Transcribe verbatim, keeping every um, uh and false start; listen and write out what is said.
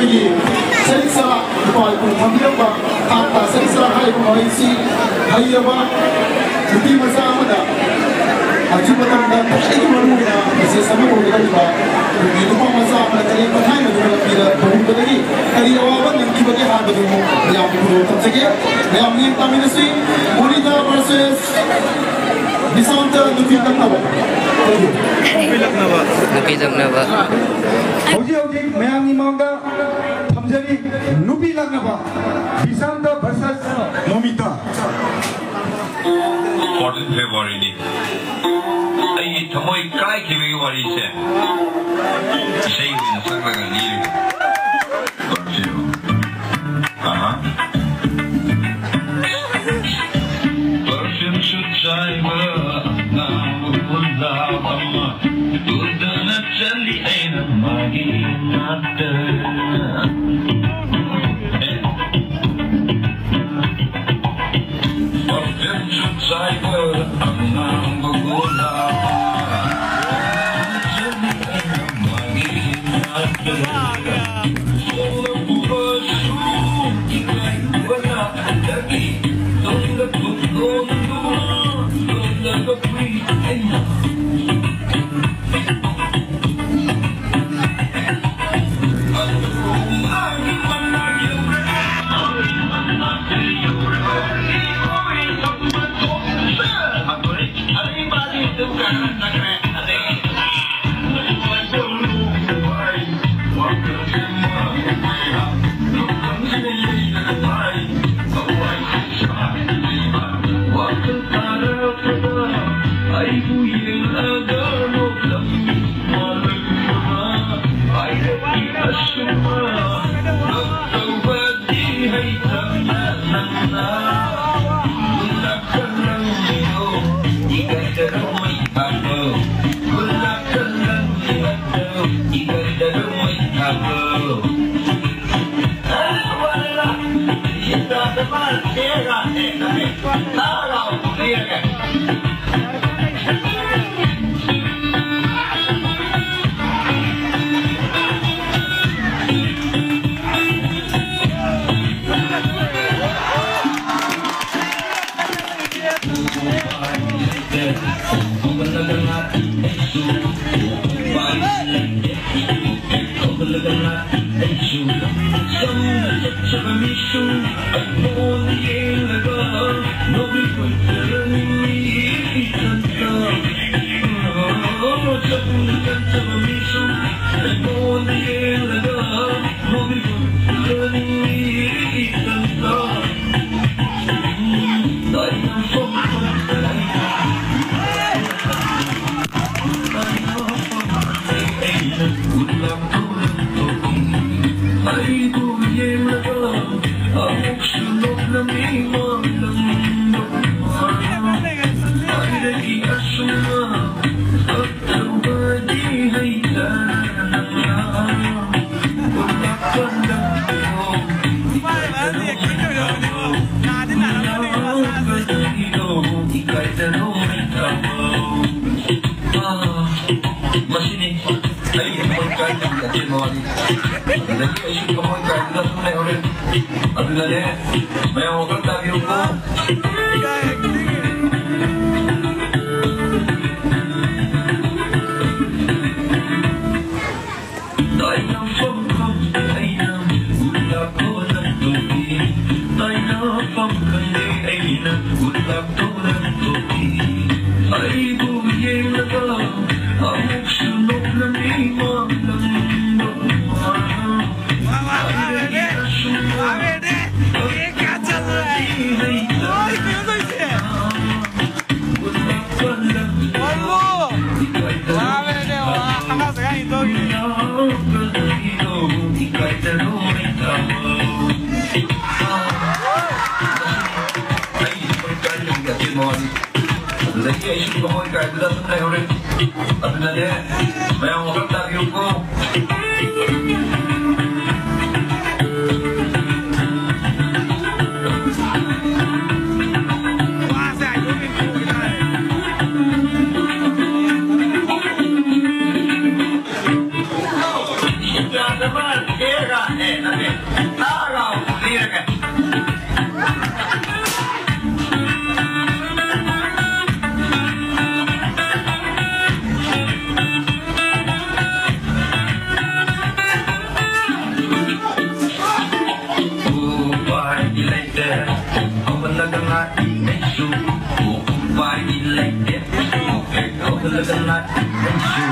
ꯑꯩꯈꯣꯏꯒꯤ ꯁꯔꯤꯛ ꯆꯔꯥ ꯅꯨꯄꯥ ꯏꯄꯨ ꯊꯝꯕꯤꯔꯝꯕ ꯊꯥꯛꯇ ꯁꯔꯤꯛ ꯆꯔꯥ ꯍꯥꯏꯔꯤꯕ ꯃꯍꯩꯁꯤ ꯍꯩꯔꯕ ꯅꯨꯄꯤ ꯃꯆꯥ ꯑꯃꯅ ꯍꯧꯖꯤꯛ ꯃꯇꯝꯗ ꯈ꯭ꯋꯥꯏꯗꯒꯤ ꯃꯔꯨꯑꯣꯏꯅ ꯃꯦꯁꯦꯖ ꯑꯃ ꯑꯣꯏꯒꯗꯧꯔꯤꯕ ꯑꯩꯈꯣꯏꯒꯤ ꯅꯨꯄꯥ ꯃꯆꯥ ꯑꯃꯅ ꯀꯔꯤ ꯃꯊꯥꯏꯅ ꯑꯗꯨꯒ ꯂꯝꯕꯤꯗ ꯊꯣꯡꯕꯗꯒꯤ ꯀꯔꯤ ꯑꯋꯥꯕ ꯅꯪꯈꯤꯕꯒꯦ ꯍꯥꯏꯕꯗꯨ ꯃꯌꯥꯝꯒꯤ ꯈꯨꯗꯣꯡ ꯇꯝꯖꯒꯦ꯫ ꯃꯌꯥꯝ ꯃꯤꯠꯌꯦꯡ ꯇꯥꯃꯤꯟꯅꯁꯤ꯫ ꯃꯣꯅꯤꯇꯥ ꯚꯔꯁꯦꯁ ꯕꯤꯁꯥꯟꯇ, ꯅꯨꯄꯤ ꯂꯛꯅꯕ꯫ ꯅꯨꯄꯤ ꯂꯛꯅꯕ꯫ ꯍꯧꯖꯤꯛ ꯍꯧꯖꯤꯛ ꯃꯌꯥꯝꯒꯤ ꯃꯥꯡꯗ ꯊꯝꯖꯔꯤ, ꯅꯨꯄꯤ ꯂꯛꯅꯕ ꯕꯤꯁꯥꯟꯇ ꯚꯔꯁꯦꯁ ꯃꯣꯃꯤꯇꯥ꯫ ꯐꯣꯔꯇꯤꯟ ꯐꯦꯕ꯭ꯔꯨꯋꯥꯔꯤꯅꯤ꯫ ꯑꯩꯒꯤ ꯊꯃꯣꯏ ꯀꯥꯏꯈꯤꯕꯒꯤ ꯋꯥꯔꯤꯁꯦ ꯏꯁꯩ ꯑꯣꯏꯅ ꯁꯛꯂꯒ ꯂꯤꯔꯤ꯫ ꯑꯍꯥ꯫ Perfume ꯁꯨ ꯆꯥꯏꯕ ꯑꯉꯥꯡꯕ ꯒꯨꯂꯥꯞ ꯑꯃ ꯎꯗꯅ ꯆꯠꯂꯤ ꯑꯩꯅ ꯃꯥꯒꯤ ꯅꯥꯛꯇ꯫ Perfume ꯁꯨ ꯆꯥꯏꯕ ꯑꯉꯥꯡꯕ ꯒꯨꯂꯥꯞ ꯑꯃ ꯎꯗꯅ ꯆꯠꯂꯤ ꯑꯩꯅ ꯃꯥꯒꯤ ꯅꯥꯛꯇ꯫ ꯑꯩꯁꯨ ꯆꯝꯅ ꯆꯠꯆꯕ ꯃꯤꯁꯨ ꯑꯩꯉꯣꯟꯗ ꯌꯦꯡꯂꯒ ꯅꯣꯛꯂꯤꯕ ꯅꯤꯡꯏ ꯏꯊꯟꯇ꯫ ꯆꯝꯅ ꯆꯠꯆꯕ ꯃꯤꯁꯨ ꯑꯩꯉꯣꯟꯗ ꯌꯦꯡꯂꯒ ꯅꯣꯛꯂꯤꯕ ꯅꯤꯡꯏ ꯏꯊꯟꯇ꯫ ꯇꯥꯏꯅꯐꯝ ꯈꯪꯗꯅ ꯑꯩꯅ ꯃꯁꯤꯅꯤ ꯑꯩꯒꯤ ꯊꯃꯣꯏ ꯀꯥꯏꯕꯒꯤ ꯑꯆꯦꯟꯕ ꯋꯥꯔꯤ꯫ ꯑꯗꯨꯗꯒꯤ ꯑꯩꯁꯨ ꯊꯃꯣꯏ ꯀꯥꯏꯗꯨꯅ ꯑꯗꯨꯝ ꯂꯩꯍꯧꯔꯦ꯫ ꯑꯗꯨꯅꯅꯦ, ꯃꯌꯥꯝ ꯋꯥꯈꯜ ꯇꯥꯕꯤꯌꯨꯀꯣ꯫ ꯇꯥꯏꯅꯐꯝ ꯈꯪꯗꯦ ꯑꯩꯅ ꯎꯠꯂꯛꯄ ꯅꯪꯗꯨꯗꯤ꯫ ꯇꯥꯏꯅꯐꯝ ꯈꯪꯗꯦ ꯑꯩꯅ ꯎꯠꯂꯛꯄ ꯅꯪꯗꯨꯗꯤ꯫ ꯑꯩꯕꯨ ꯌꯦꯡꯂꯒ ꯑꯃꯨꯛꯁꯨ ꯅꯣꯛꯂꯝꯃꯤ ꯃꯥꯂꯪꯗꯣ꯫ ꯑꯗꯨꯗꯒꯤ ꯑꯩꯁꯨ ꯊꯃꯣꯏ ꯀꯥꯏꯕꯗ ꯑꯗꯨꯝ ꯂꯩꯍꯧꯔꯦ꯫ ꯑꯗꯨꯅꯅꯦ, ꯃꯌꯥꯝ ꯋꯥꯈꯜ ꯇꯥꯕꯤꯌꯨꯀꯣ꯫ Lat in ei su, kum kum vai in lei dep, mok pek lo ka la ka lat in ei su.